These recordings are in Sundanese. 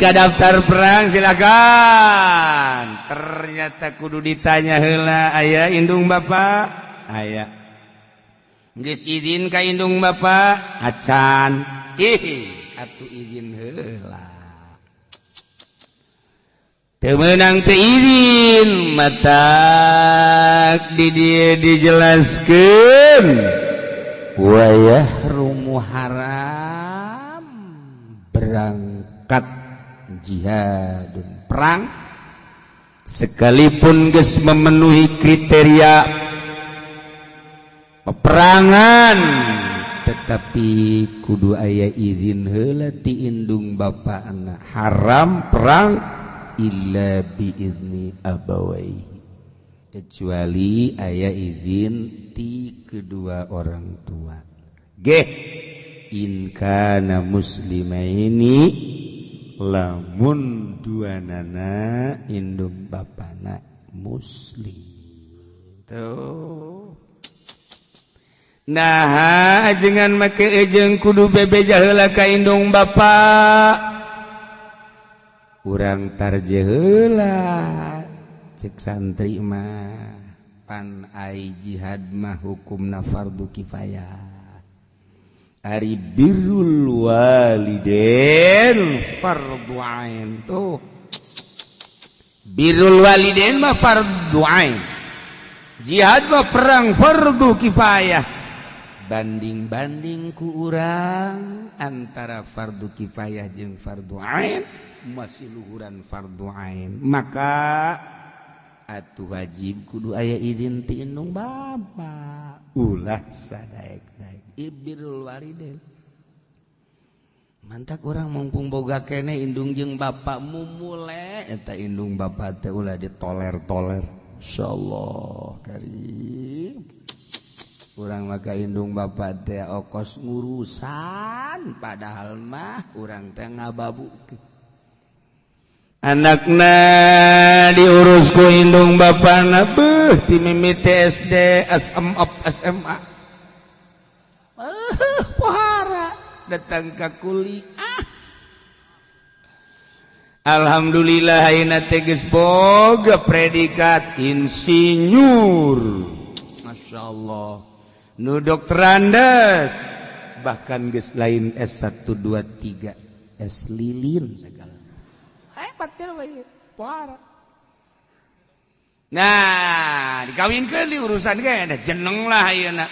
Daftar perang silakan. Ternyata kudu ditanya heula, aya indung bapak? Aya. Geus izin ka indung bapak? Acan. Ih, atuh izin heula. Teu meunang teu izin, matak di dieu dijelaskeun wa yahrumu, haram berangkat jihad, perang, sekalipun geus memenuhi kriteria peperangan, tetapi kudu aya izin heula ti indung bapana. Haram perang illa biizni abawaihi, kecuali aya izin ti kedua orang tua. Geh in kana muslimaini, lamun dua nana indung bapana muslim tuh. Nah, jangan make ejeng kudu bebeja heula ka indung bapa. Urang tarjih heula, cek santri mah pan ai jihad mah hukumna fardu kifayah, ari birrul walidain fardu ain. Tuh, birrul walidain mah fardu ain, jihad mah perang fardu kifayah. Banding-banding ku urang antara fardu kifayah jeung fardu ain, masih luhuran fardu ain, maka atuh wajib kudu aya izin ti indung bapa. Ulah sadaek-daek birrul walidain. Mantak urang mumpung boga kene indung jeung bapak, mumule eta indung bapak teh ulah ditoler-toler. Insyaallah karim, urang maka indung bapak teh okos ngurusan, padahal mah urang teh ngababukeun anakna, diurus ku indung bapana. Beuh, ti mimiti SD, SMA, SMA, pohara datang ka kuliah. Alhamdulillah, ayeuna teh geus boga predikat insinyur, Masya Allah, nu doktorandes, bahkan geus lain S1 2 3, S lilin segala. Hebat ya pohara. Nah, dikawinkeun di urusan ge ada jeneng lah ayeuna.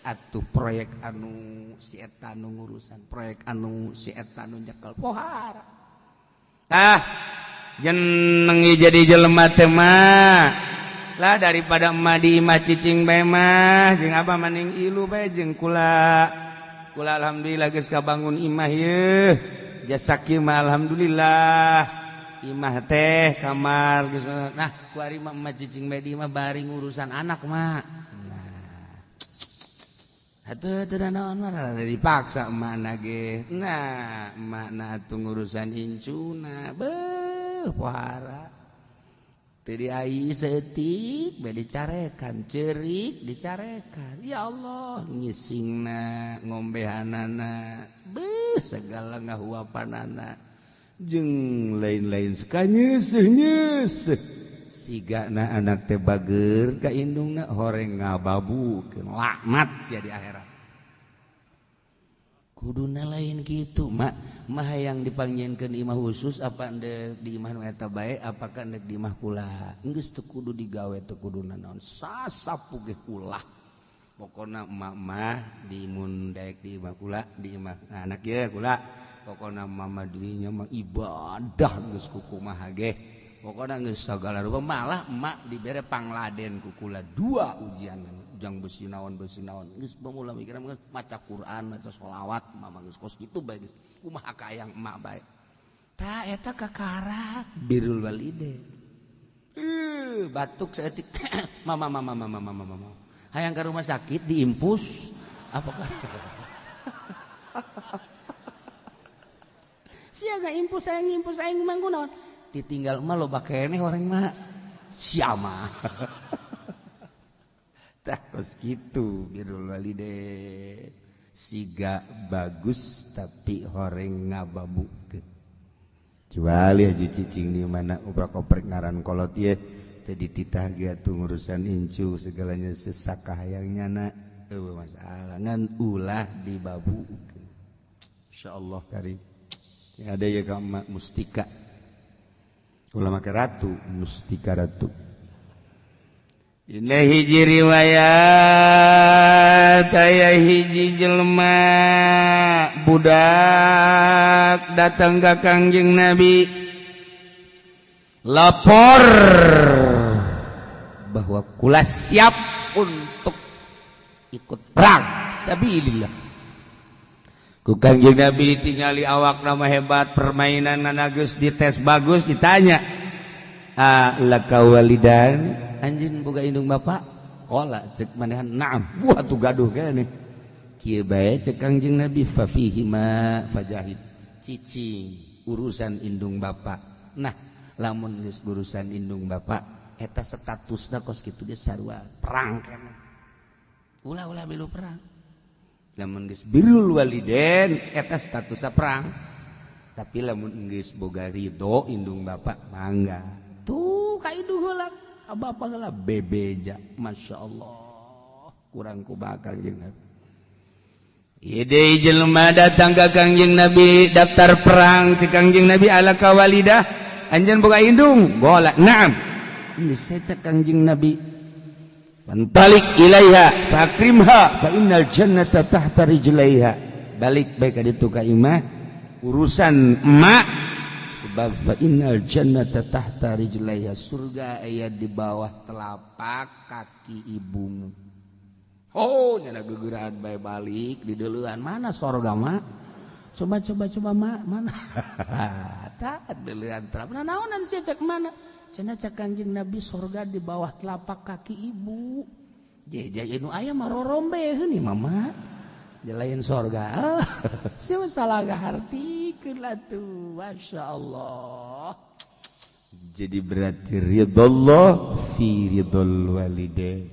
Atuh proyek anu si eta nu ngurusan, proyek anu si eta nu nyekel, pohara. Ah, jeneng jadi jelema teh mah lah, daripada emak di imah cicing bae mah jeung abah maning ilu bae jeung kula. Kula alhamdulillah geus kabangun imah yeuh, jasa kieu mah alhamdulillah, imah teh kamar geus. Nah, ku ari mah emak cicing bae di imah bari ngurusan anak mah. Atuh teu naon mah dipaksa emakna ge. Nah, emakna atuh ngurusan incuna. Beuh, pohara. Teu diai saeutik bae dicarekan, ceurik dicarekan. Ya Allah, ngisingna, ngombehanana, beuh, segala ngahuapanana. Jeung lain-lain sakanyeuseuh-nyeuseuh. Sigana anak teh bager ka indungna, horeng ngababukeun, laknat sia di akhirat. Kuduna lain gitu, mak mah hayang dipanggieunkeun imah khusus apa ndek di imah nu eta bae, apakah ndek di imah kula? Geus teu kudu digawe, teu kudu nanaon, sasapu ge ulah. Pokona emak mah di mun daek di imah kula, di imah anak ye kula. Pokona mama dirinya mah ibadah geus kukumaha ge, pokoknya geus sagala rupa. Malah emak dibere pangladen ku kula dua ujian, jang besi naon, besi naon, geus pamula mikir geus maca Quran, maca sholawat, mama geus kos kitu bae, geus kumaha kayang emak bae. Ta eta kakarak birrul walidain. Batuk saeutik, mama, mama, mama, mama, mama, hayang ke rumah sakit diimpus. Apakah sia gak impus? Saya ngimpus aing mah kunaon? Ditinggal emak loba keneh orang mah siama. Tah, kos kitu birrul walidain, siga bagus tapi horeng ngababukeun. Kecuali haji cicing di mana obrak-oprek ngaran kolot ye teu dititah ge atuh ngurusan incu segalanya sesakahayang nyana eueuh masalah ngan ulah dibabukeun. Insyaallah karim. Ada ya ka emak mustika. Ulah make ratu, mustika ratu. Ini hiji riwayat aya hiji jelema budak datang ka Kangjeng Nabi lapor bahwa kula siap untuk ikut perang sabilillah. Ku Kangjeng Nabi ditinggali awak nama hebat permainan geus dites bagus ditanya, "Alaka walidan?" Anjeun boga indung bapak? Qala cek manehan, "Na'am." Wah tuh gaduh kene. Kieu bae cek Kangjeng Nabi, fa fihi ma fajahid. Cicing urusan indung bapak. Nah, lamun geus urusan indung bapak eta statusna kos kitu ge sarua perang kene. Ulah-ulah milu perang. Lamun geus birrul waliden eta statusna perang. Tapi lamun geus boga ridho indung bapak mangga. Tuh ka indung heula bapak heula bebeja. Masya Allah kurang ku bakal jeung Nabi. Ide jelema datang ka Kangjeng Nabi daftar perang cek Kangjeng Nabi, alaka walidah, anjeun boga indung? Qala na'am. Geus cek Kangjeng Nabi, fantalik ilaiha fakrimha fa innal jannata tahta rijlaiha. Balik bae ka ditu ka imah urusan emak sebab fa innal jannata tahta rijlaiha, surga aya di bawah telapak kaki ibumu. Oh nyana gegeran bae balik di deuleuan, mana sorga mak, coba coba coba mak, mana tak deuleuan terap nah naonan sia cek mana cenah cek Kangjeng Nabi sorga di bawah telapak kaki ibu. Jeje nu aya mah rorombe heuni mama lain sorga. Sia salah ngahartikeun lah tuh. Masya Allah. Jadi berarti ridallah fi ridol walidain,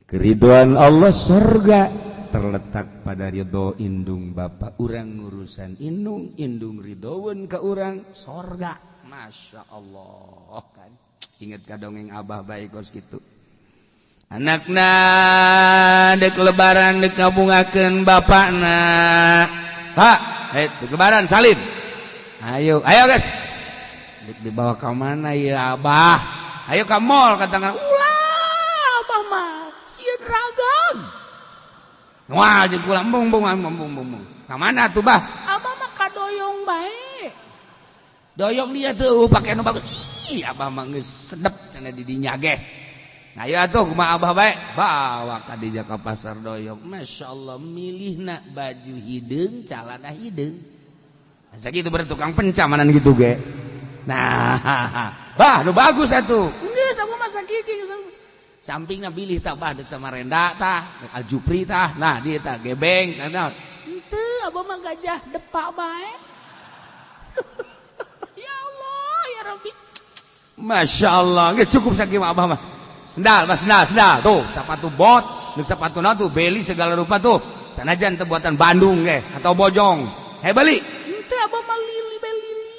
keriduan Allah surga terletak pada ridho indung bapak. Urang ngurusan indung, indung ridhoan ke urang, sorga. Masya Allah kan inget ka dongeng abah baik kos gitu anakna dek lebaran dek ngabungakeun bapakna. Pak, eh dek lebaran salim, ayo ayo guys, dek dibawa ke mana ya abah? Ayo ke mall katakan. Ulah abah mah sieun ragang. Wah jeung kula embung embung embung embung. Ka mana tuh bah? Abah mah kadoyong bae. Doyong dia tuh pakai nu bagus. Ih abah mah geus sedep cenah di dinya ge. Ayo atuh kumaha abah bae, bawa ka dinya ka pasar doyong. Masya Allah milihna baju hideung, calana hideung. Masa gitu bertukang pencamanan gitu ge. Nah, bah nu bagus atuh. Geus abah mah sakieu. Sampingna bilih tah bah dek Samarinda tah, dek Aljupri tah. Nah, dia tah gebeng tah. Henteu abah mah gajah depak bae. Ya Allah, ya Rabbi. Masya Allah, geus cukup sakieu mah abah mah. Sendal, mas sendal, sendal. Tuh, sepatu bot, nu sepatu na tuh beli segala rupa tuh. Sanajan teu buatan Bandung ge atau Bojong. Hei beli. Henteu abah mah lili bae lili.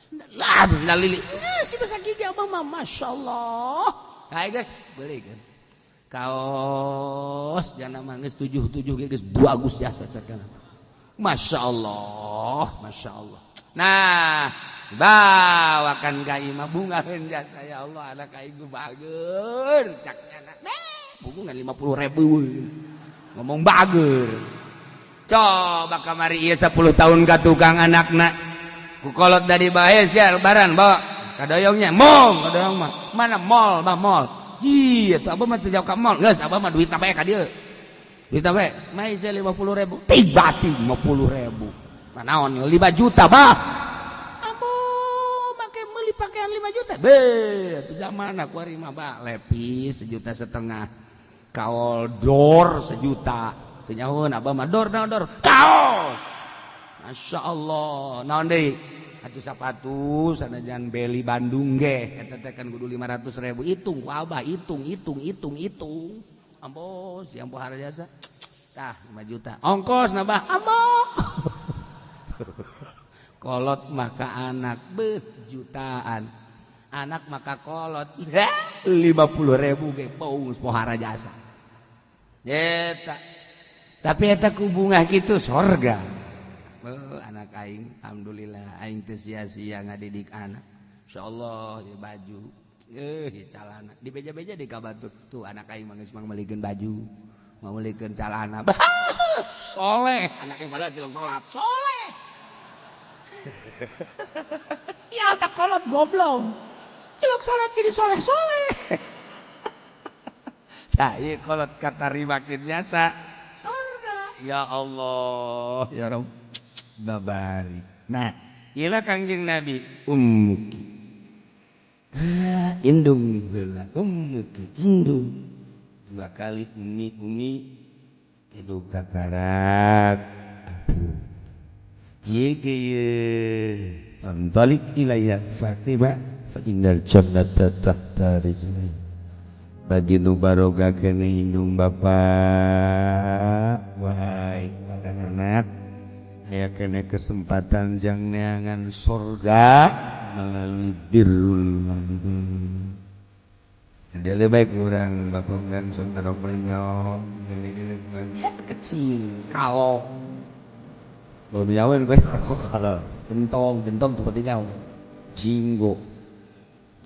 Sendal, lah sendal lili. Geus si basa gigi abah mah Masya Allah. Hai guys, beli kan. Kaos jana mah geus 77 ge geus bagus jasa cek. Masya Allah, Masya Allah. Nah, bawakan ka imah bungaheun jasa ya Allah anak aing bager cak nyana. Bunga 50.000 ngomong bager. Coba kamari ieu 10 tahun ka tukang anakna. Ku kolot dari bae sia lebaran bawa kadoyongnya mong kadoyong mah. Mana mall bah mall. Ji atuh abah mah teu jauh ka mall. Geus abah mah duit bae ka dieu. Duit bae. Mai sia 50.000. Tiba 50.000. Manaon 5 juta bah. Ambo make meuli pakaian 5 juta. Be, atuh zaman aku ari mah bah lepis 1,5 juta. Kaol dor 1 juta. Teu nyahoeun abah mah dor naon dor. Kaos. Masya Allah. Naon deui? Atuh sapatu sanajan beli Bandung ge eta teh kan kudu 500.000. Hitung ku abah, hitung hitung hitung hitung. Ambo si ambo harjasa. Tah 5 juta. Ongkos nambah ambo. Kolot maka anak beuh jutaan. Anak maka kolot 50.000 ge paung pohara jasa. Eta. Tapi eta ku bungah kitu sorga. Beuh anak aing alhamdulillah aing teu sia-sia ngadidik anak. Insyaallah ieu baju, ieu calana dibeja-beja di ka batur. Tuh anak aing mah geus meulikeun baju, meulikeun calana. Soleh, anak yang pada tilok salat, soleh. Sial tak kolot goblok. Tilok salat jadi soleh-soleh. Nah, ieu kolot katarima biasa. Surga. Ya Allah, ya Rabb. Babari. Nah, ieu Kangjeng Nabi ummuki. Indung heula, ummuki, indung. Dua kali umi umi tilu kakarak. Ieu ge antalik ilayya Fatimah fa innal jannata tahta rijlai. Bagi nu baroga keneh indung bapa, wahai anak-anak, aya keneh kesempatan jang neangan sorga melalui birrul walidain. Jadi lebih baik orang bapak dan saudara kecil kalau baru nyawan kalau gentong gentong tuh pentingnya jinggo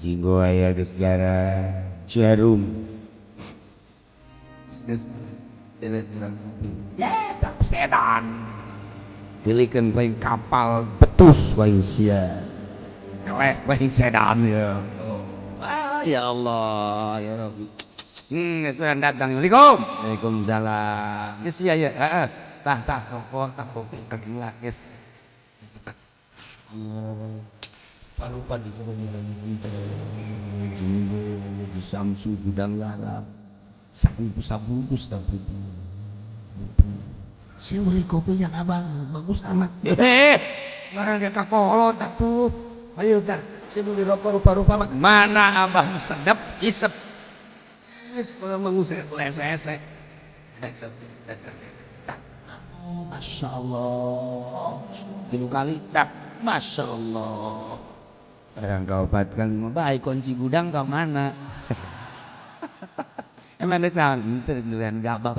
jinggo aya geus jarang jarum geus ya sedan dilikeun paling kapal betus wae sia eleh paling sedan ya. Ya Allah, ya Rabbi. Geus datang. Assalamualaikum. Waalaikumsalam. Geus ya ya, heeh. Tah tah rokok tah kopi kagila geus. Palupa di di Samsu gudang garam. Sabungkus sabungkus tapi. Saya beli kopi yang abang bagus amat. Eh, barang ge kakolot atuh. Ayo tah. Saya beli rokok rupa-rupa mana abah sedap isep. Geus mengusir lese-ese. Masya Allah. Tilu kali tak. Masya Allah. Barang kau kan baik kunci gudang ke mana? Emang dek naon teu duluan gabah.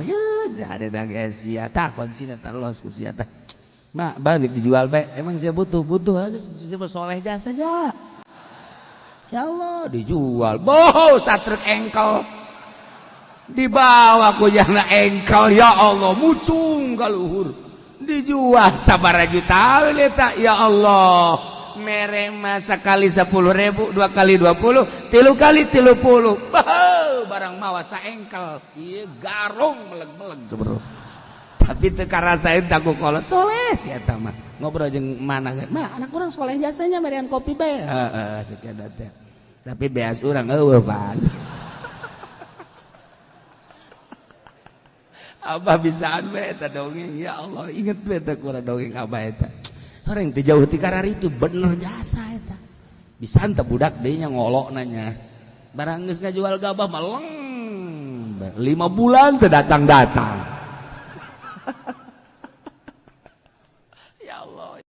Ya ada dang sia tak kunci telos ku sia teh. Mak balik dijual bae. Emang saya butuh butuh aja saya soleh jasa aja. Ya Allah dijual. Boh satruk engkel. Dibawa ku jana engkel ya Allah mucung ka luhur. Dijual sabaraha juta eta ya Allah. Mere masa kali 10.000, 2 kali 20, 3 kali 30. Bah, barang mawa saengkel. Ieu garong meleg-meleg sebenarnya. Tapi teu karasaeun tak ku kolot soleh si eta mah. Ngobrol jeung mana ge, mah anak urang soleh jasanya merian kopi bae. Heeh, cek eta teh. Tapi beas urang eueuh pan. Abah bisaan bae eta dongeng ya Allah, inget bae eta kurang dongeng abah eta. Orang teu jauh ti karar itu bener jasa eta. Bisaan teh budak deui nya ngolok nanya. Barang geus ngajual gabah meleng. 5 bulan teu datang-datang.